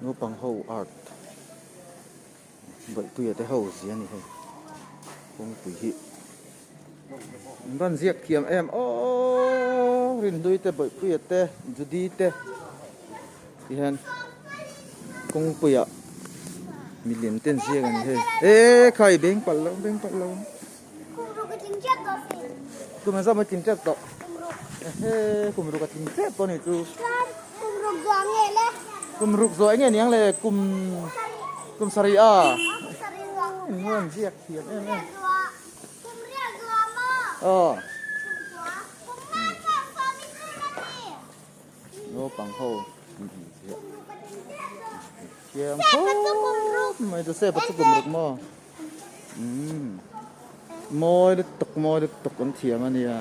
Naupang ho art Bawihpuia te ho zia a ni hei kawngpui hi an rawn ziak thiam em aww Rinhlui te Bawihpuia te Judy te ti hian kawngpuiah milian te an ziak a ni hei e khai beng palh lo beng palh lo kum engzah maw tling tep tawh ehe kum ruk a tling tep tawh a nih chu kum ruk zawh enge niang le kum kum sarih a an ziak thiam em em aw naupang ho thiam khawp mai chu sepa chu kum ruk maw. Umm mawi lutuk mawi lutuk an thiam a nia.